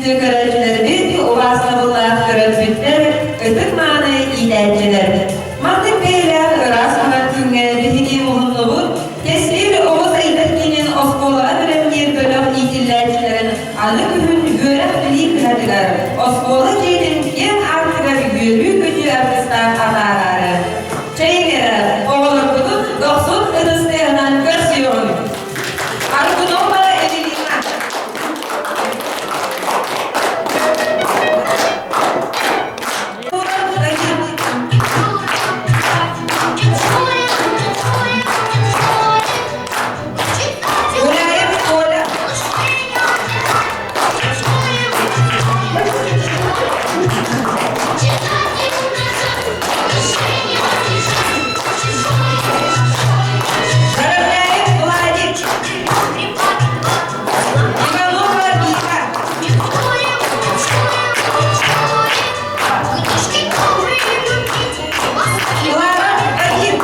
Күндү көрөөччүлэрбит, убаастабыллаах төрөппүттэр, ытык-мааны иитээччилэр! Маннык бэйэлээх ыраас мунан күҥҥэ биһиги муһуннубут, Кэскил оҕо сайдар киинин оскуолаҕа бэлэмниир бөлөх иитиллээччилэрин аны күһүн үөрэх-билии кыһатыгар, оскуола дьиэтин киэҥ аартыгар үөрүү-көтүү аргыстаах атаараары. Чэйиҥ эрэ, оҕолорбутун дохсун ытыс тыаһынан көрсүөҕүҥ! Аргунова Эвелина. Гуляев Коля. Заровняев Владик. Иванова Вика. Клара Вадим.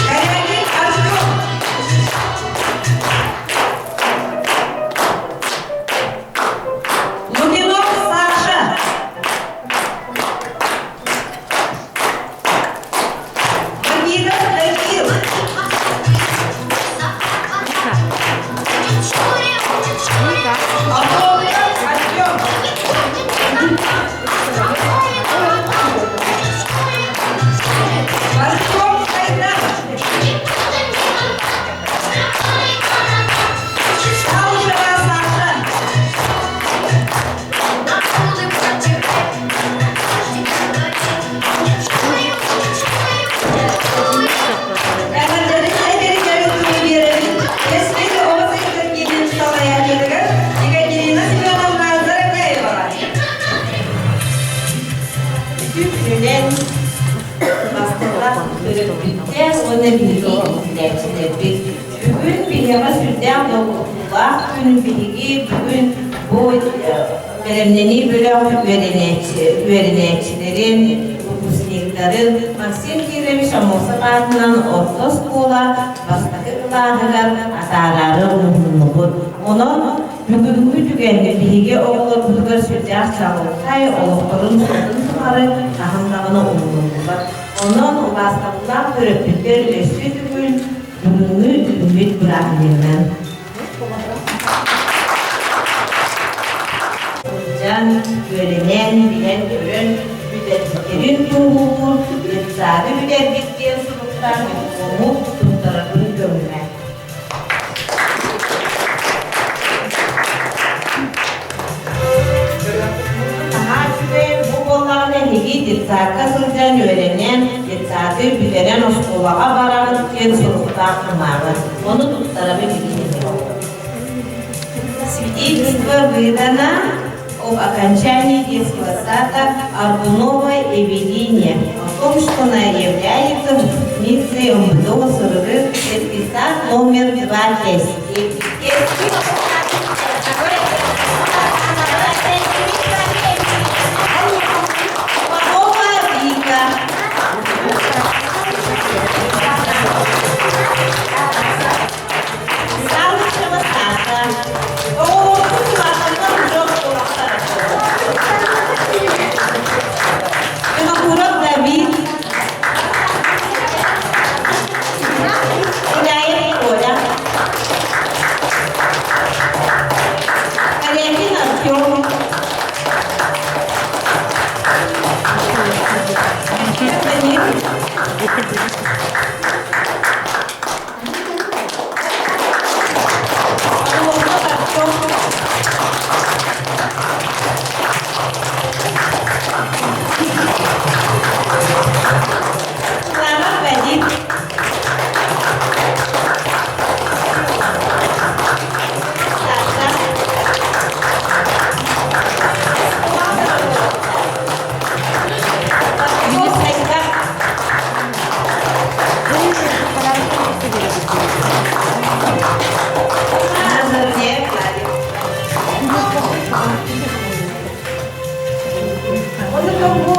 Корягин Артем. Лукинов Саша. Вагитов Даниил. Антонов Артем. Барсков Айдар. Саушева Саша. Эҕэрдэлин эдэригэр тылы биэрэбин Кэскил оҕо сайдар киинин салайааччытыгар Екатерина Семеновна Заровняеваҕа. Үтү күнүнэн бастакы төрөппүттэр уонна биһиги иитиллээччилэрбит. Бүгүн биһиэхэ сүрдээх долгутуулаах күн. Биһиги бүгүн бу бэлэмнэнии бөлөх үөрэнээччилэрин, выпускниктарын Максим Кирович Аммосов аатынан орто оскуола бастакы кылааһыгар атаараары муһуннубут. Онон бүгүҥҥү түгэҥҥэ биһиги оҕолорбутугар сүрдээх чаҕылхай, олохторун сырдын тухары хаһан даҕаны умнуллубат. Онон убаастабыллаах төрөппүттэр өссө төгүл бүгүҥҥү күммүт бырааһынньыгынан Сылдьан, үөрэнэн, билэн-көрөн бүтэрбиттэрин туоһулуур детсады бүтэрбит диэн суруктаах диплому туттарарын көҥүлэ. Наһаа үчүгэй бу буоллаҕына эһиги детсадка сылдьан үөрэнэн, детсады бүтэрэн оскуолаҕа бараҕыт диэн суруктаах кумааҕы. Ону туттарабын билигин. Свидетельство выдано об окончании детского сада Аргуновой Эвелине о том, что она является выпускницей МВД СРР детский сад номер 2 Попова Вика. Саушева Саша. Оҕолорбут улаатаннар уже оскуолахтара. Винокуров Давид. Гуляев Коля. Корякин Артем. Данил. Орлов Артем. Султанов Вадим. Саша. Лобков Айдар. Азарнеев Владик. Оны бу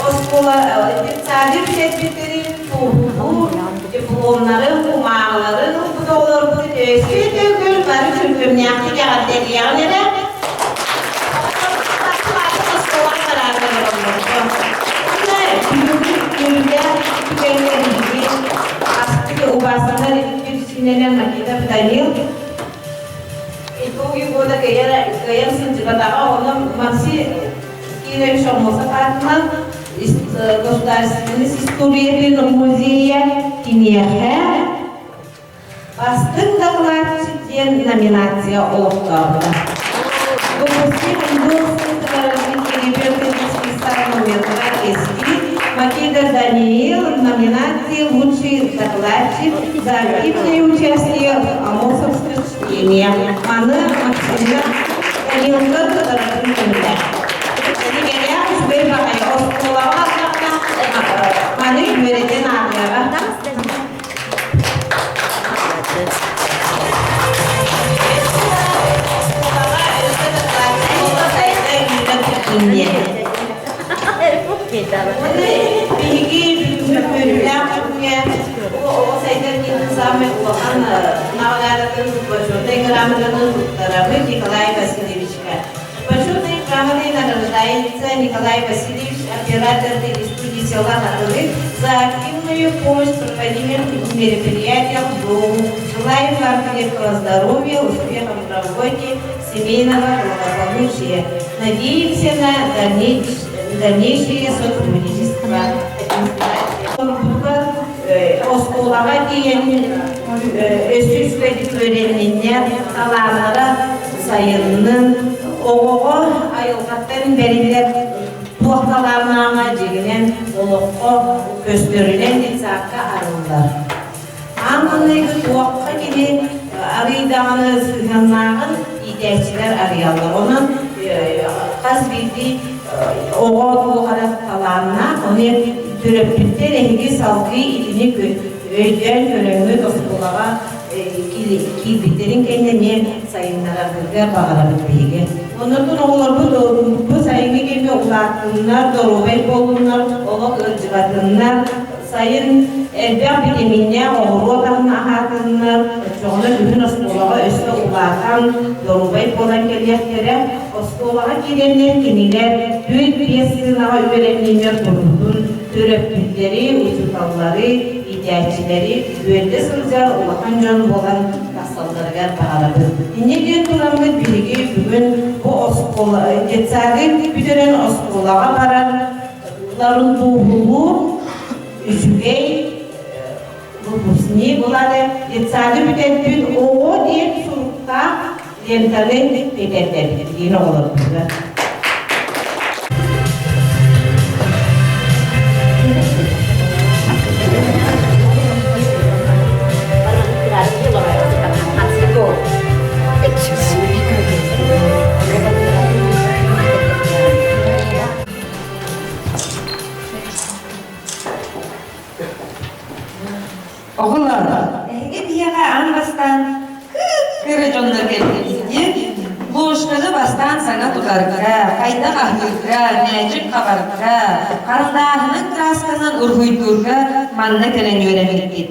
оскуола детсады бүтэрбиттерин туоһулуур диплом. Дипломнарын, кумааҕыларын ылбыт оҕолорбут өссө төгүл бары күргүөмнээхтик эҕэрдэлиэҕин эрэ. Убаастанар икки Макитов Данил итоги года кыайан сылдьыбатаҕа, онон Макси Кирович Омосов аатынан Государственный историятын музейа киниэхэ Бастыҥ дакылаатчыт диэн номинация олохтообута. Выпускник Макида Даниил в номинации «Лучший докладчик» за активное участие в Амосовских чтениях. Маны Максимна Данилга кытаратын көмүлэ. Кинигэлээх үчүгэй баҕайы оскуолаҕа маны үөрэтэн ааҕыаҕа. Биһиги бүгүҥҥү үөрүүлээх күҥҥэ оҕо сайдар киинин саамай улахан наҕараадатын почетнай грамотаны туттарабыт Николай Васильевичка. Почетной грамотой награждается Николай Васильевич, оператор телестудии села Хатылы, за активную помощь в проводимых мероприятиях дому. Желаем вам крепкого здоровья, успехов в работе, семейного благополучия. Надеемся на дальнейшее сотрудничество. Оскуолаҕа тиийэн өссө үчүгэйдик үөрэнниннэр, талааннара сайыннын, оҕоҕо айылҕаттан бэриллэр туох талааннааҕа дьиҥинэн олоххо көстөрүнэн детсадка арыллар. Аан маҥнайгы туохха кини арыйдаҕына сыһыаннааҕын иитээччилэр арыйаллар. Онон хас биирдии оҕо туох эрэ талааннаах, ону төрөппүттэр эһиги салгыы итини өйдөөн көрөҥҥүт оскуолаҕа киирбиттэрин кэннэ эмиэ сайыннараргытыгар баҕарабыт биһиги. Оннотун оҕолорбут бу сайыҥҥы кэмҥэ улааттыннар, доруобай буоллуннар, олох ыалдьыбатыннар, сайын элбэх битэмииннээх оҕуруот аһын аһаатыннар, оччоҕуна күһүн оскуолаҕа өссө улаатан, доруобай буолан кэлиэхтэрэ. Оскуолаҕа киирэннэр кинилэр 4-5 сыанаҕа үөрэнниннэр турбутун төрөппүттэри, учууталлары, иитээччилэри үөрдэ сылдьар улахан дьон буолан тахсалларыгар баҕарабыт. Инньэ диэн тураммыт биһиги бүгүн бу оскуола детсады бүтэрэн оскуолаҕа барар ларын туоһулуур үчүгэй выпускник булары детсады бүтэрбит оҕо диэн суруктаах лентаны кэтэрдэбит диэн оҕолорбутугар. Оҕолор, эһиги биһиэхэ аан бастаан кыра дьоннор кэлбитигит. Ложканы бастаан саҥа тутарга, хайдах аһыырга, мээчик хабарга, харандааһынан кыраасканан уруһуйдуурга манна кэлэн үөрэммиккит.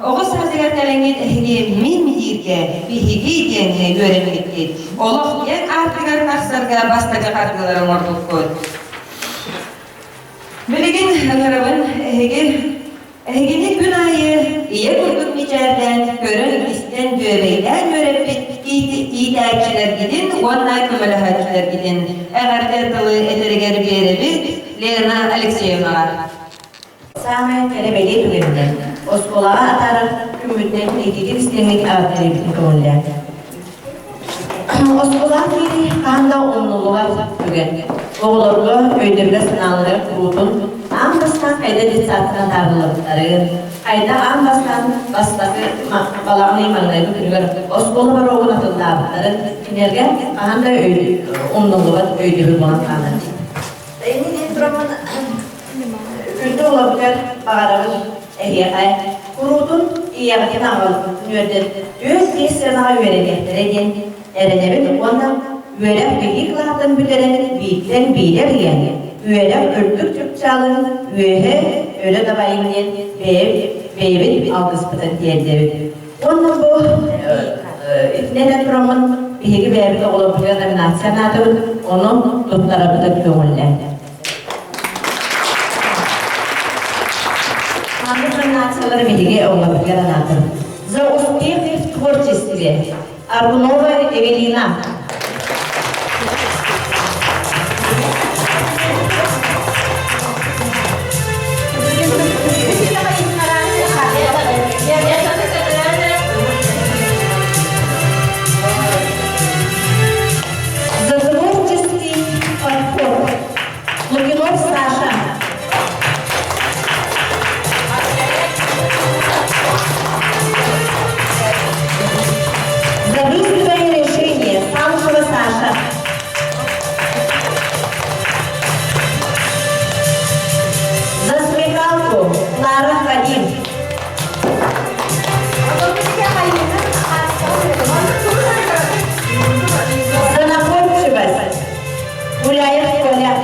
Оҕо саадыгар кэлэҥҥит эһиги мин дииргэ, биһиги диэҥҥэ үөрэммиккит. Олох киэҥ аартыгар тахсарга бастакы хардыылары оҥорбуккут. Билигин ыҥырабын эһиги эһигини күн аайы ийэ курдук мичээрдээн, көрөн-истэн, бүөбэйдээн үөрэппит иитээччилэргитин уонна көмөлөһөөччүлэргитин эҕэрдэ тылы этэригэр биэрэбит Лена Алексеевнаҕа. Саамай кэрэ-бэлиэ түгэнинэн оскуолаҕа атаарар күммүтүнэн ититик истиҥник эҕэрдэлиибитин көҥүллээн. Оскуолаҕа киирии хаһан да умнуллубат түгэн. Оҕолорго өйдөбүлэ-санаалара куруутун аан бастаан хайда детсадтан атаарыллыбыттарын, хайда аан бастаан бастакы балаҕан маҥнайгы күнүгэр оскуола боруогун атыллаабыттарын кинилэргэ хаһан да умнуллубат өйдөбүл буолан хаалар. Инни диэн тураммын Күндү оҕолорбутугар баҕарабын эһиэхэ куруутун ийэҕитин аҕалбытын үөрдэн 4-5 сыанаҕа үөрэниэхтэрэ диэн эрэнэбин уонна үөрэх биһиги кылаатын бүтэрэн бииртэн биирэ арыйан үөрэх үрдүк чыпчаалын үөһэ өрө дабайын диэн бэйэм бэйэбит алгыспытын тиэрдэбит. Уонна бу итинэн тураммын биһиги бэйэбит оҕолорбутугар номинация анаатыбыт, ону туттарабытын көҥүллээтэ. Маннык номинациялары биһиги оҕолорбутугар анаатыбыт. За успехи в творчестве Аргунова Эвелина. За творческий подход Лукинов Саша. За быстрое решение Самшева Саша. За смекалку Клара Вадим. За находчивость Гуляев Коля.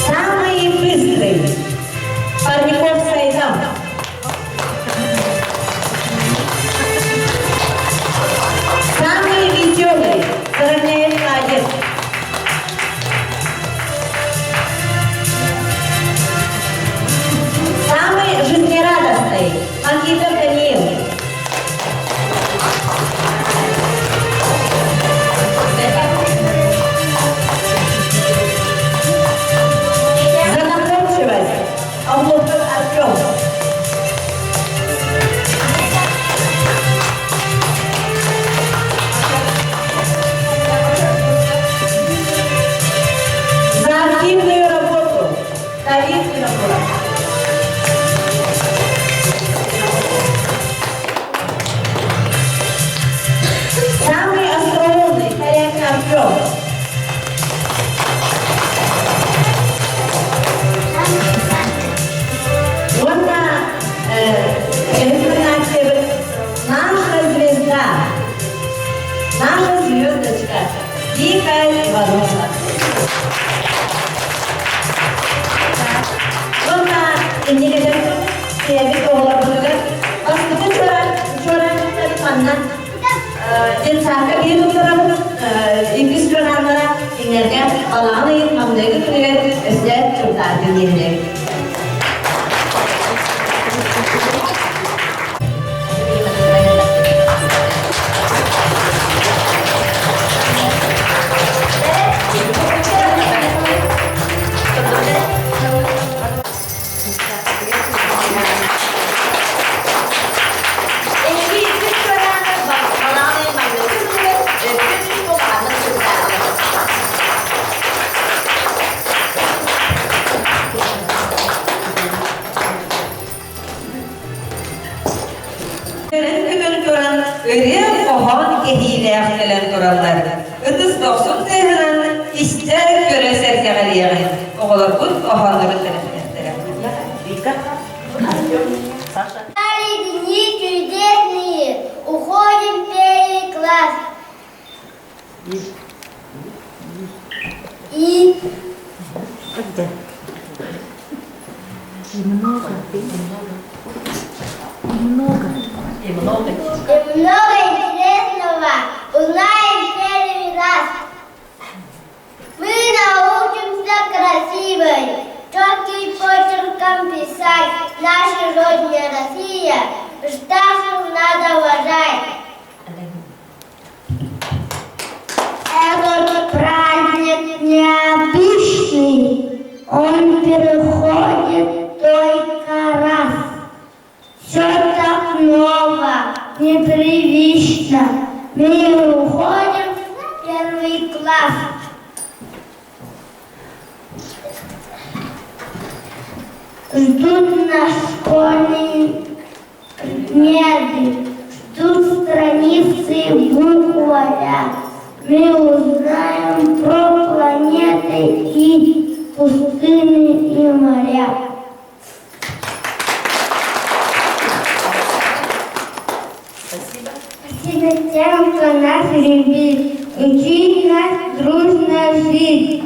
Самый быстрый Парников Сайдам. Самый веселый Сороняев Надя. Самый жизнерадостный Макитов Даниил. За находчивость Облоков Артем. За активную работу Давид Винокуров. Самый остроумный Корякин Артем. Уонна наша звезда, наша звездочка Вика Иванова. Уонна иннигэтэн бэйэбит оҕолорбутугар бастакы чуораанчыктары манна детсадка биир туттарабыт, иккис чуорааннара кинилэргэ балаҕан ыйын маҥнайгы күнүгэр өссө чугдаардыы диэбит. Эһиги иккис чуорааннар балаҕан маҥнайгы күнүгэр өссө улаханнык сылдьааллар. Көрөн көтөн туран ырыа-хоһоон кэһиилээх кэлэн тураллар. Ытыс дохсун тыаһынан истэ көрө сэргэҕэлиэҕиҥ. Оҕолорбут хоһооннорун бэлэмнэхтэрэ. Вика, Артем, Саша. Дни чудесные, уходим в первый класс. И И много, и много, И много. И много интересного узнаем в первый раз. Мы научимся красивой, четким почерком писать. Наша Родина Россия, старших надо уважать. Этот праздник необычный, он переходит только раз. Все так ново, непривычно. Мы уходим в первый класс. Ждут нас школьные предметы, ждут страницы букваря. Мы узнаем про планеты и пустыни и моря. Спасибо. Спасибо тем, кто нас любит, учит нас дружно жить.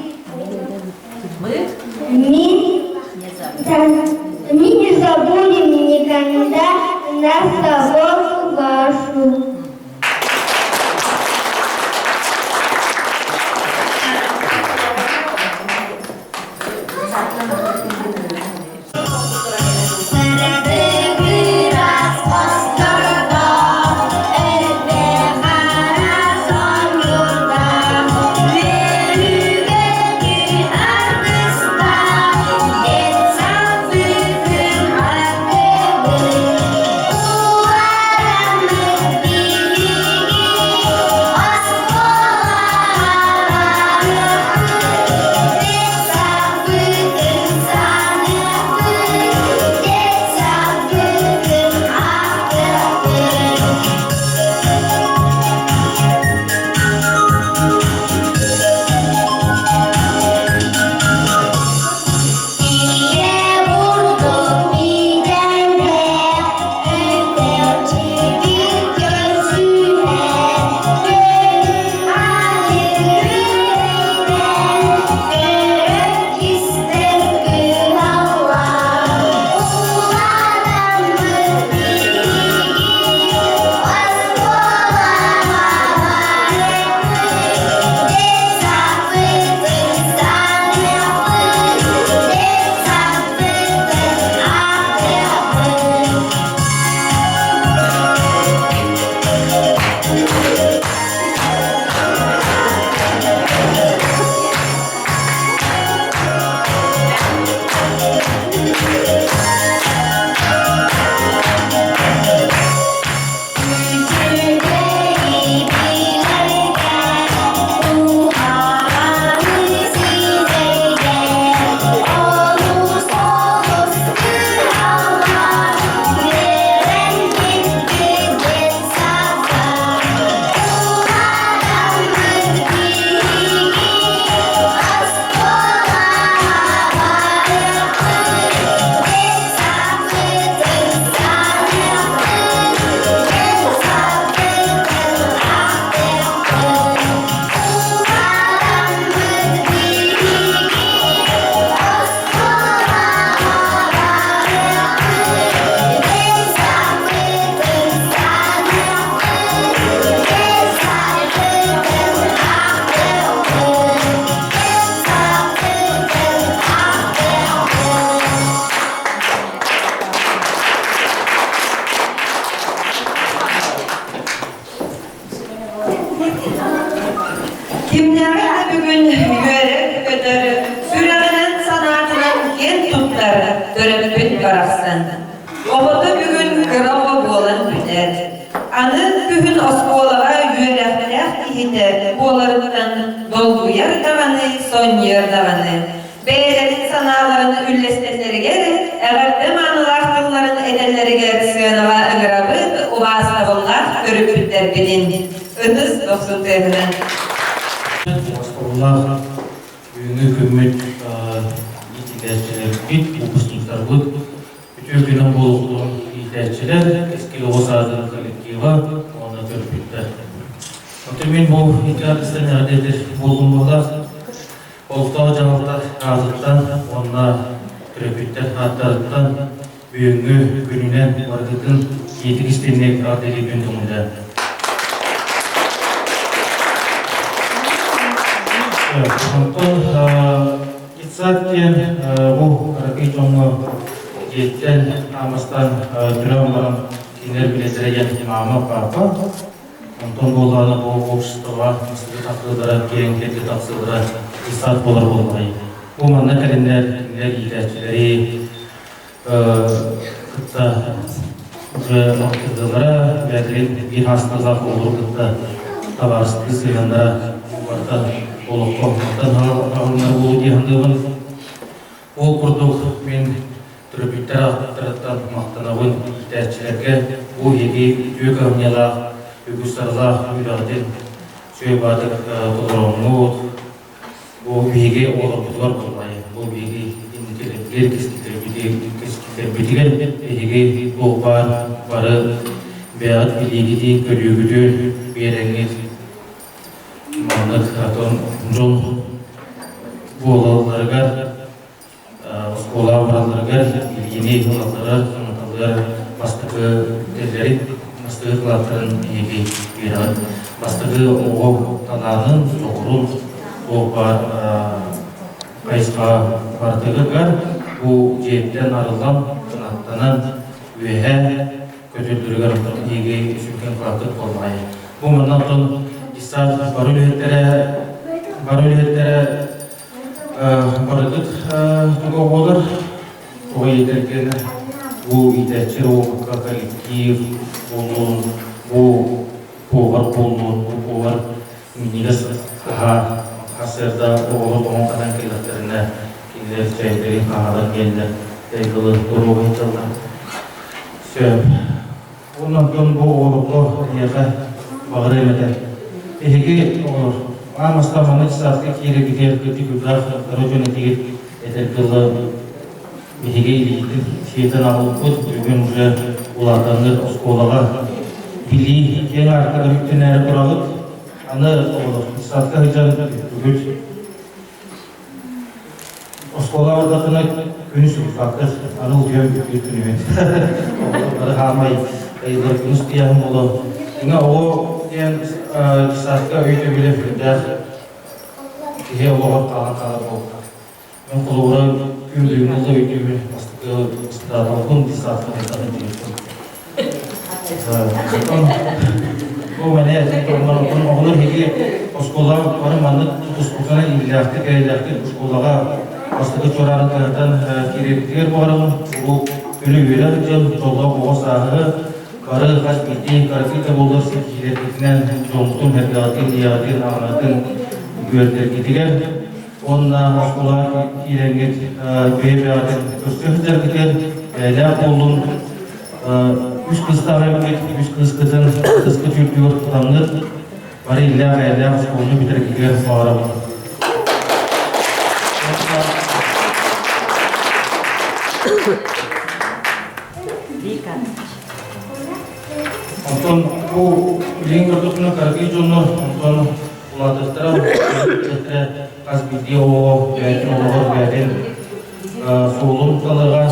Кимнээҕи да бүгүн үөрэр-көтөр, сүрэҕинэн санаатынан киэн туттар төрөппүт барахсан. Оҕото бүгүн кыра оҕо буолан бүтэр. Аны күһүн оскуолаҕа үөрэхтээх киһитэ буоларыттан долгуйар даҕаны, сонньуйар даҕаны. Бэйэлэрин санааларын үллэстэллэригэр, эҕэрдэ маанылаах тылларын этэллэригэр сыанаҕа ыҥырабыт убаастабыллаах төрөппүттэрбитин. Ытыс дохсун тыаһынан. Оскуолалаах бүгүҥҥү күммүт иитиллээччилэрбит, выпускниктарбыт үтүө күнүн буолуохтун иитээччилэр, Кэскил оҕо саадын коллектива уонна төрөппүттэр. Оттон мин бу икки ардыстан эҕэрдэлэр буоллум буоллар, олохтоох дьаһалта аатыттан уонна төрөппүттэр ааттарыттан бүгүҥҥү күнүнэн барытын иитик истиҥник эҕэрдэлиибин көҥүллээн. Онтон детсад диэн бу кыракый дьоҥҥо дьиэттэн аамастан төрөөн баран кинилэр билэллэрэ диэн маама, папа. Онтон буоллаҕына бу обществоҕа мастыы тахсыылара, киэҥ кэлгэ тахсыылара детсад буолар буоллаҕай. Бу манна кэлиннэр кинилэр иитээччилэри кытта уже алтыһыылара, бэйэлэрин биир хаасталаах оҕолору кытта табаарыстыы сыһыаннара барыта олоххо мантан аҕыннар буолуо дии саныыбын. Ол курдук мин төрөппүттэр ааттарыттан махтанабын иитээччилэргэ бу эһиги үтүө кыһамньылаах, үгүс саралаах үлэҕитин сүөбаатык толороҥҥут, бу биһиги оҕолорбутугар буоллаҕай, бу биһиги инникилэрбитигэр, кэскилэрбитигэр эһиги туох баар бары бэйэҕит билиигитин, көрүүгүтүн биэрэҥҥит маннык атын дьон буолалларыгар оскуолаҕа баралларыгар билиини ылалларыгар, санаталларыгар бастакы этэллэрин, бастакы кылааттарын эһиги биэрэҕит. Бастакы оҕо талаанын, дьоҕурун туох баар хайысхаҕа барытыгар бу дьиэттэн арыллан, кынаттанан үөһээ көтөллөрүгэр эһиги сүҥкэн кылааккыт буоллаҕай. Бу манна оттон детсад бары үлэһиттэрэ бары үлэһиттэрэ Барыгыт туга буолар, тоҕо иитэргин бу иитээччи уопукка коллектив буоллун, бу повар буоллун, бу повар минньигэс аһа сарсыарда оҕолор тоҥон хатан кэллэхтэринэ кинилэр чэйдэрин хаһааран кэллэр, дайгылы доруобай тыллар. Сөп. Уонна онтон бу оҕолорго эйиэхэ баҕарыам этэ. Эһиги оҕолор, аан бастаан маннык сааска киирэргитигэр кырдьык-үрдээх дьон дьон этигит этэргэ дылы биһиги илиитин сиэтэн аҕалбыппыт, бүгүн уже улаатанныт оскуолаҕа билии киэҥ аартыгар үктэнээри тураҕыт. Аны оҕолор садка сылдьан бүттүгүт. Оскуола бардахына күнүс утуппаккыт, аны утуйан бүппүт күнүбүт. Бары хаамай ыйылар күнүс тыйаһын буолан. Инга оҕо диэн десантка өйдөбүлэ сүрдээх киһи олоҕор хаалан хаалар буолта. Мен холобура күн бүгүн да өйдүүбүн бастакы ыстааталбын десантка хайдах диэбиппин. Бу мэне оҕолор биһиги оскуолаҕа бары маннык тутуспутунан иллээхтик, эйэлээхтик оскуолаҕа бастакы чуорааны кыһатан киирэрбитигэр баҕарабын. Бу үлэ үөрэх дьыл, дьоллоох оҕо сааһы бары хас биирдии кыракый да буоллар ситиһиилэргитинэн дьоҥҥутун, эрдэҕитин, ийэҕитин, аҕаҕытын үөрдэргитигэр уонна оскуолаҕа киирэҥҥит бэйэ-бэйэҕитин көрсө сылдьаргытыгар бэйэлээх буоллун. Үс кыыстаах эбиккит, үс кыыскытын кыскыт үрдүгэр тутаҥҥыт бары иллээх-эйэлээх оскуоланы бүтэргитигэр баҕарабын. Онтон бу билигин көрдөхпүнэ кыракый дьоннор онтон улаатыахтара, хас биирдии оҕо бэйэтин олоҕор бэйэтин суолун талыаҕа.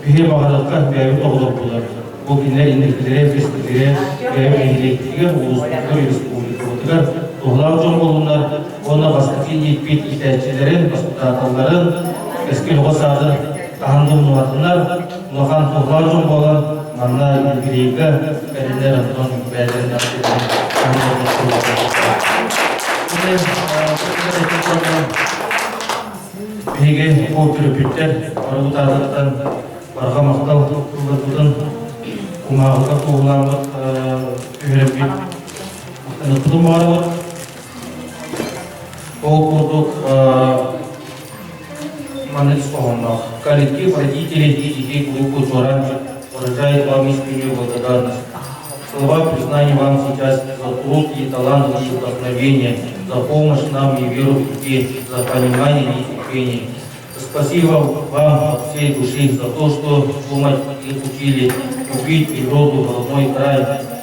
Биһиги баҕарыахха бэйэбит оҕолорбутугар, бу кинилэр инникилэрэ, кэскилэрэ бэйэбит нэһилиэкпитигэр, улууспутугар, республикабытыгар туһалаах дьон буоллуннар уонна бастакы ииппит иитээччилэрин, баспытааталларын, кэскил оҕо саадын хаһан да умнубатыннар, улахан туһалаах дьон буолан манна юбилейга кэлиннэр онтон бэйэлэрин. Биһиги ол төрөппүттэр барыбыт аатыттан барҕа махтал тылларбытын кумааҕыга туоһулааммыт түһэрэммит махтаныахпытын баҕарабыт. Ол курдук маннык хоһоонноох. Коллектив родителей и детей клуба «Чуораанчык» выражает вам искреннюю благодарность. Слова признания вам сейчас за труд и талант и вдохновение, за помощь нам и веру в детей, за понимание и терпение. Спасибо вам от всей души за то, что думать их учили, любить природу, родной край,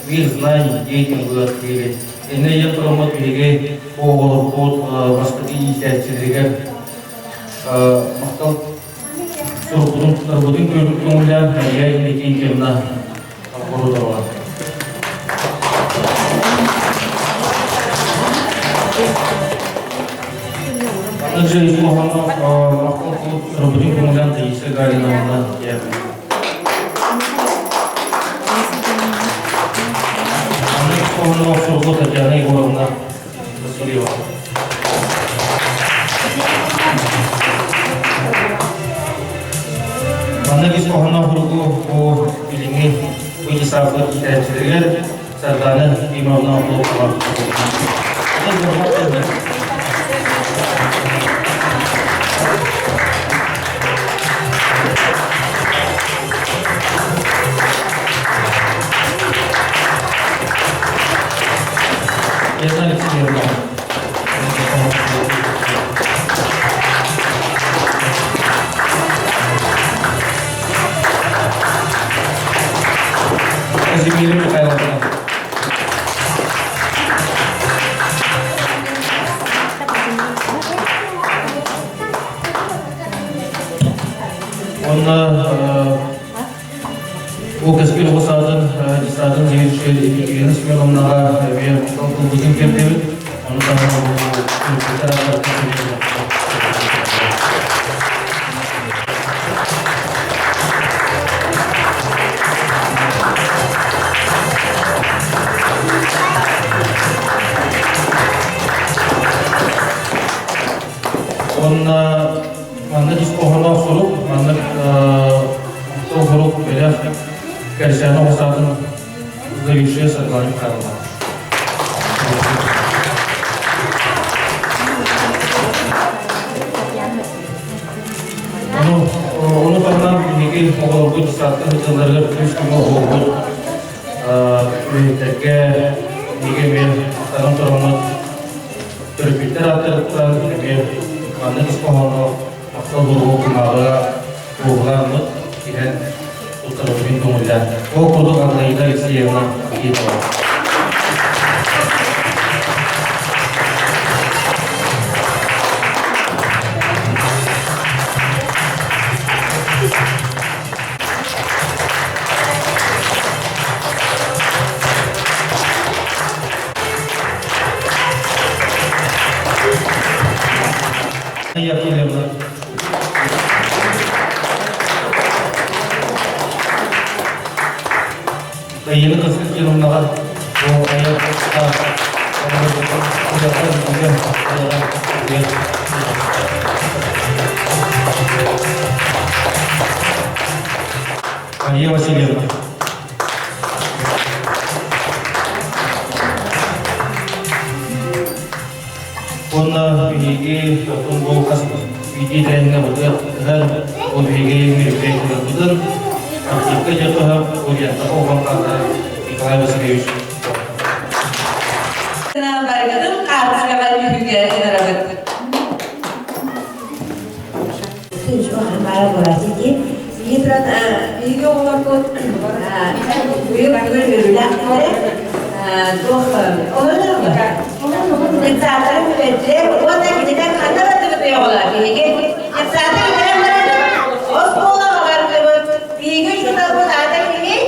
мир знаний детям вы открыли. Иннэ тураммыт биһиги оҕолорбут бастакы иитээччилэригэр махтал сурукпутун тутарбытын көҥүллээн Мария Иннокентьевна Бородова. Также махтал сурукпутун көҥүллээн Таисия Галиновна. Анна Сургу Татьяна Егоровна Васильева. Манна ис хоһооно суругу бу билиҥҥи бу десантла иитээччилэригэр Сардаана Ефимовна Охлопова. Елена Алексеевна. Казимира Михайловна. Онно Ол кэскил оҕо саадын десантын заведующая Екатерина Семеновнаҕа эмиэ тылбытын тиэрдэбит. Ону таһынан Уонна манна ис хоһооноох сурук, маннык Ол сурук бэлэх кэпсээн оҕо саадын заведующая Светлана Михайловна. Ону, ону таһынан биһиги оҕолорбут десантка сылдьалларыгар күүс-көмө оҕолорбут үлэһиттэргэ биһиги эмиэ махтанан тураммыт төрөппүттэр ааттарыттан эмиэ маннык ис хоһоонноох махтал буругу кумааҕыга туоһулааммыт иһэн туттарбытын көҥүллээн. Ол курдук Антонида Алексеевна Никитова. Яковлевна. Таина Константиновнаҕа Мария Васильевна. Уонна биһиги отун бу хас биирдии тэрээһиҥҥэ бытыах ыһар, ол биһиги мероприятиеларбытын архивка дьатыһар, Ульянтаҕа уган хаалларар Николай Васильевич. Барыгытын хаартыскаҕа түһүүгэ ыҥырабыт. Биһиги оҕолорбут быйыл үөрүүлээх туох Детсадтары бүтэрдилэр уонна кинилэр ханна бардыбыт оҕолор биһиги детсадты бүтэрэн баран оскуолаҕа бардыбыт. Биһиги учууталбыт аата кимий?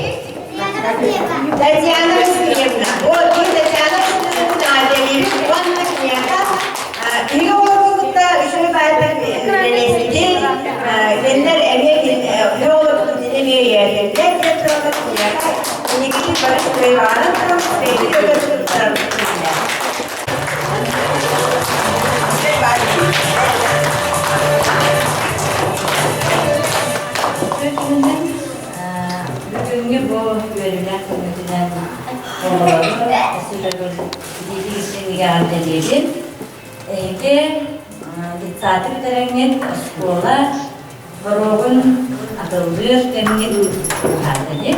Татьяна Васильевна. Вот Татьяна Васильевна эҕэрдэлиибит уонна киниэхэ Биһиги оҕолорбун кытта үчүгэй баайдар үлэлэстим. Кинилэр эмиэ үһү оҕолорбут эмиэ өйөөтүлэр диэн тураллар киниэхэ инникитин бары үчүгэй баҕаран туран бэйэбит өтөр туттарарбыт киллэр. эҕэрдэлиибин. Эһиги детсады бүтэрэҥҥит оскуола боруогун атыллыыр кэмҥит уһаата дии.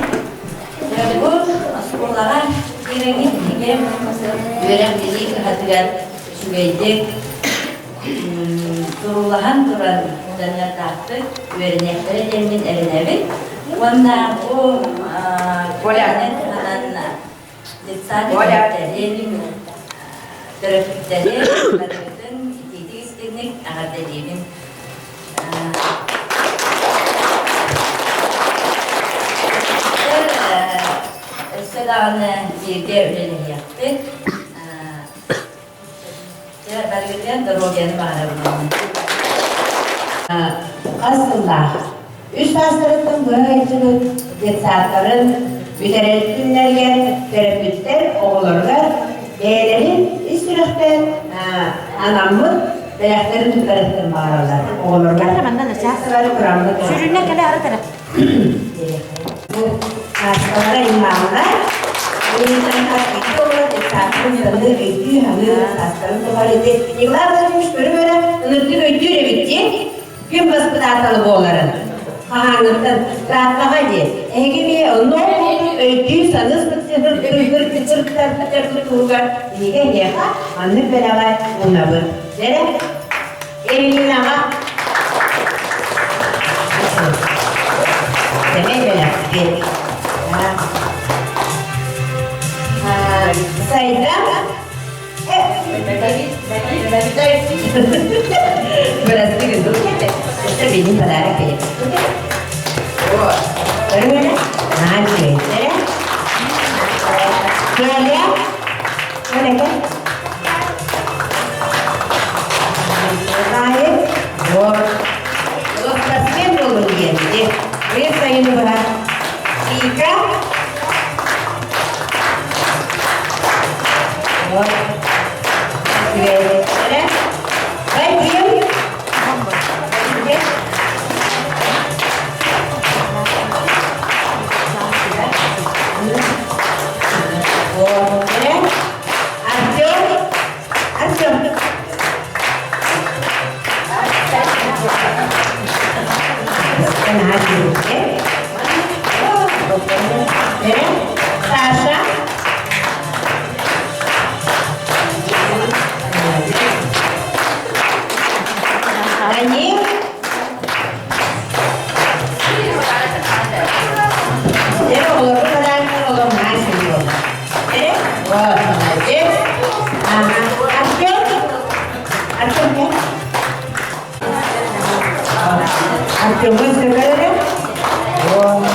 Бу оскуолаҕа киирэҥҥит эһиги үөрэх-билии кыһатыгар үчүгэйдик туруулаһан туран дьаныардаахтык үөрэниэхтэрэ диэммин эрэнэбин. Уонна бу Оля туһанан детсад үлэһиттэрин, төрөппүттэрин барыгытын итиитик истиҥник эҕэрдэлиибин. Өссө даҕаны бииргэ үлэлэһиэхпит. Дьэ, барыгытыгар доруобуйаны баҕарабын. Хас сыллаах үс саастарыттан быһа сылдьыбыт детсадтарын бүтэрэр күннэригэр төрөппүттэр оҕолоругар бэйэлэрин ис сүрэхтэн анаммыт бэлэхтэрин туттарыахтарын баҕараллар. Оҕолоругар тураммыт Сүрүнэ кэлэ ары тарап. Бу Сааскалара имаамнар, Николай Владимирович көрө-көрө ынырдык өйдүүр эбит дии. Ким баспытааталы буоларын. Хаһааҥҥыттан ырааттаҕа дии. Эһиги эмиэ онно өйдүү саныы туһугар биһиги эһиэхэ маннык бэлэҕи уунабыт. Дэрэ, Эвелинаҕа Сэмэй бэлэхпит. Сайда Бырастыы Это бенин подарок керек. Көрүҥ Наан Коля, Коля, Знает, вот. Спортсмен буолун диэн. Быйыл сайыны быһа. Вика. Вот. Вадим. Вот. Артем. Артем. Саша. Данил. Вот, молодец. Ага. Артем? Артем, нет? Артем, быстро говори. Вот.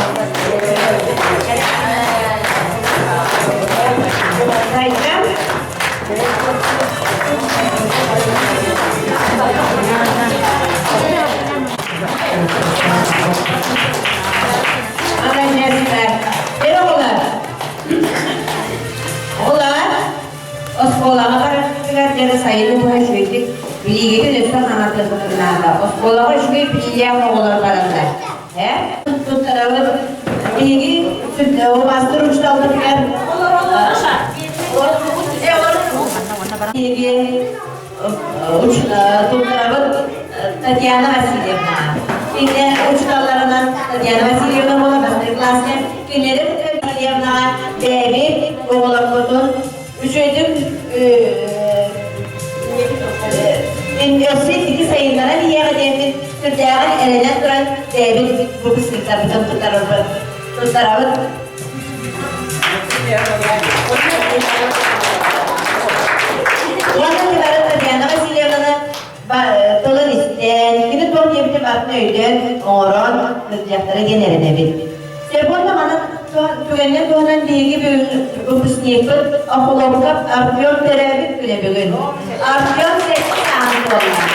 Зайка. Молодецтар. Оҕолор. Оҕолор, оскуолаҕа бараргытыгар дьэ сайыны быһа үчүгэйдик билиигитин өссө хаҥатыаххытын наада. Оскуолаҕа үчүгэй билиилээх оҕолор бараллар. Ээ? Туттарабыт. Биһиги убаастыр учууталбытыгар биһиги туттарабыт Татьяна Васильевна. Кинилэр учууталларынан Татьяна Васильевна буола бастакы класска кинилэри Васильевнаҕа бэйэбит оҕолорбутун үчүгэйдик өссө ити сайыннаран иһиэҕэ диэммит сүрдээҕин эрэнэн туран бэйэбит выпускниктарбытын туттарабыт. Туттарабыт. Уонна бары Татьяна Васильевнаны тылын истэн, кини туох диэбитин барытын өйдөөн, оҥорон сылдьыахтара диэн эрэнэбит. Уонна манан түгэннэн туһанан биһиги бүгүн выпускникпыт Охлопков Артем төрөөбүт күнэ бүгүн. Артем сэттэ сааһын туолла.